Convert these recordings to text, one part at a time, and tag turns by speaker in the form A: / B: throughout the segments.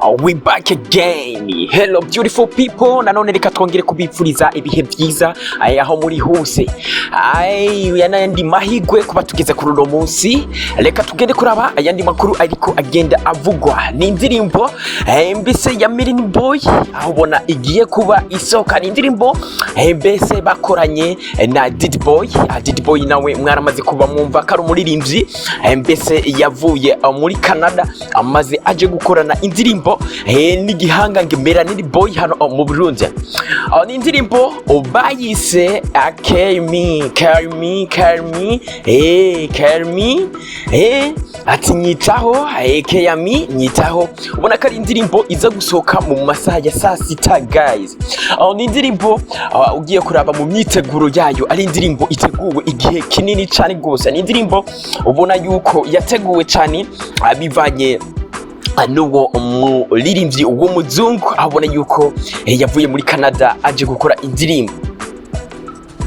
A: Oh, we back again. Hello beautiful people. Nanone reka twongere kubipfuriza ibihe byiza ay, aho muri hose. Ay, aya n'ayandi mahigwe kuba tugeze kuri uno munsi. Reka tugende kuraba ayandi makuru ariko agenda avugwa. Ni indirimbo mbese ya Melanin Boy, aho ubona igiye kuba isohoka. Ni indirimbo mbese bakoranye na Did Boy. Ah, Did Boy nawe mwaramaze kuba mwumva ko ari umuririmbyi mbese yavuye muri Canada, amaze aje gukorana indirimbo n'igihangange Melanin Boy hano mu Burundi. Ah, ni indirimbo bayise Carry Me, Carry Me, Carry Me, Carry Me, ati nyitaho, Carry Me, nyitaho. Ubona ko ari indirimbo iza gusohoka mu masaha ya saa sita, guys. Ah, ni indirimbo ugiye kuraba mu myiteguro yayo ari indirimbo iteguwe igihe kinini cyane rwose. Ni indirimbo ubona yuko yateguwe cyane bivanye n'uwo muririmbyi w'umuzungu, aho ubona yuko yavuye muri Canada aje gukora indirimbo.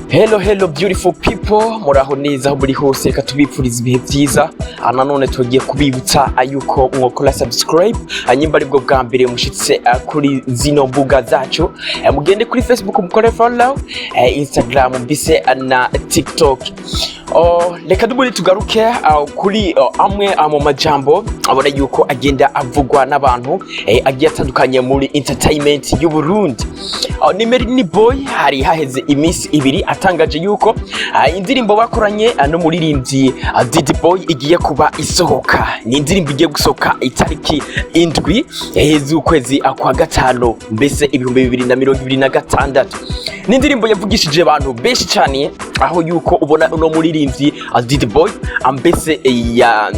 A: Hello, hello beautiful people, muraho neza aho muri hose. Reka tubipfuriza ibihe byiza. Ah, nanone tugiye kubibutsa yuko mwokora subscribe nyimba aribwo bwa mbere mushitse kuri zino mbuga zacu. Mugende kuri Facebook mukore follow, Instagram mbise na TikTok. Oh, reka duburi tugaruke kuri amwe mu majambo abona yuko agenda avugwa n'abantu agiye atandukanye muri entertainment y'u Burundi. Ni Melanin Boy, hari haheze iminsi 2 atangaje yuko indirimbo bakoranye n'umuririmbyi Didi Boy igiye kuba isohoka. Ni indirimbo igiye gusohoka itariki 7 z'ukwezi kwa gatanu, mbese 2026. Ni indirimbo yavugishije abantu benshi cyane, aho yuko ubona uno muririmbyi Didi Boy mbese ya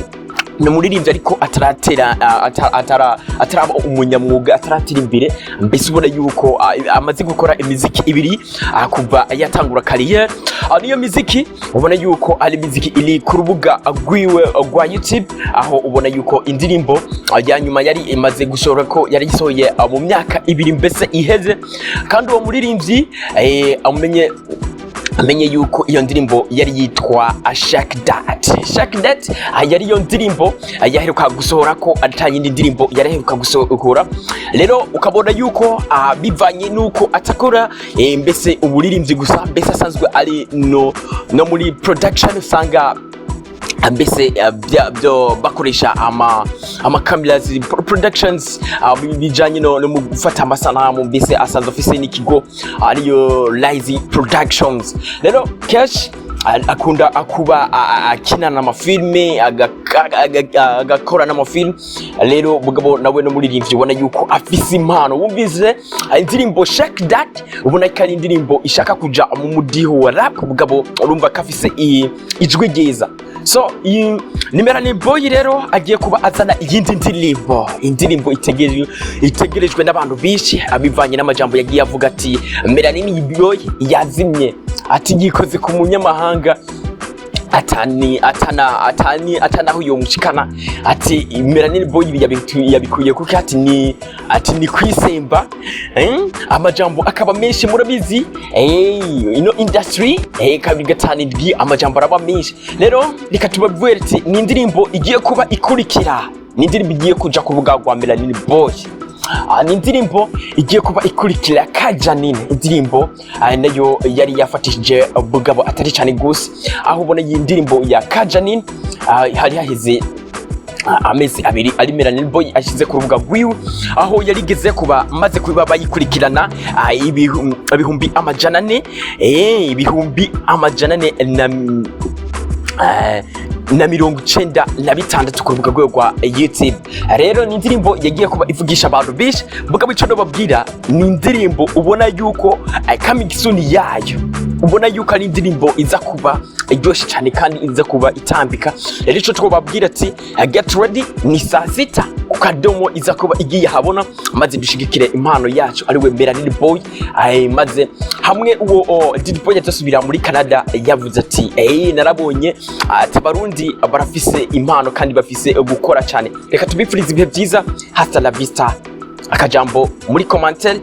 A: ni umuririmbyi ariko ataratera ataraba umunyamwuga, ataratera imbere. Mbese ubona yuko amaze gukora imiziki ibiri kuva yatangura carrière. Niyo miziki ubona yuko ari imiziki iri ku rubuga rwiwe rwa YouTube, aho ubona yuko indirimbo ya nyuma yari imaze gusohora ko yari isohoye mu myaka 2 mbese iheze. Kandi uwo muririmbyi amenye yuko iyo ndirimbo yari yitwa Shake That, Shake That. Yari iyo ndirimbo yaheruka gusohora, ko ata yindi ndirimbo yari aheruka gusohora. Rero ukabona yuko bivanye nuko atakora mbese uburirimbyi gusa, mbese asanzwe ari no muri production, usanga mbese byo bakoresha ama cameras productions bijanye no mu gufata amasanamu. Mbese asanzwe afise n'ikigo ariyo Lize Productions. Rero kenshi akunda kuba akinana amafilme, agakora n'amafilme. Rero mugabo nawe no muririmbyi ubona yuko afise impano. Wumvise indirimbo Shake That, ubona ko ari indirimbo ishaka kuja mu mudiho wa rap, mugabo urumva ko afise ijwi ryiza. So iyi ni Melanin Boy rero agiye kuba azana iyindi ndirimbo, indirimbo itegerejwe n'abantu benshi, abivanye n'amajambo yagiye avuga ati Melanin Boy yazimye, ati yikoze ku munyamahanga atani atana atani atanaho yomushikana, ati Melanin Boy ibi yabikuye kuko ati ni kwisemba, eh? Amajambo akaba menshi, murabizi ino industry 257 amajambo araba menshi. Rero reka tubabwire ati ni indirimbo igiye kuba ikurikira, ni indirimbo igiye kuja ku rubuga rwa Melanin Boy. Ah, ni indirimbo igiye kuba ikurikira Kajanine, indirimbo nayo yari yafatishije bugabo atari cyane gusa, aho ubona iyi ndirimbo ya Kajanine hari haheze amezi 2 ari Melanin Boy ashyize ku rubuga rwiwe, aho yarigeze kuba maze kuba bayikurikirana 400,000, 496 ku rubuga rwe rwa YouTube. Rero ni indirimbo yagiye kuba ivugisha abantu benshi. Mugabo ico nobabwira, ni indirimbo ubona yuko coming soon yayo, ubona yuko ari indirimbo iza kuba iryoshe cyane kandi iza kuba itambika. Rero ico twobabwira ati get ready, ni saa sita ku kadomo iza kuba igiye habona, maze dushigikire impano yacu ariwe Melanin Boy. Maze hamwe uwo Did Boy yazosubira muri Canada, yavuze ati narabonye ati Abarundi barafise impano kandi bafise gukora cyane. Reka tubifurize ibihe byiza, hasta la vista. Akajambo muri commentaire.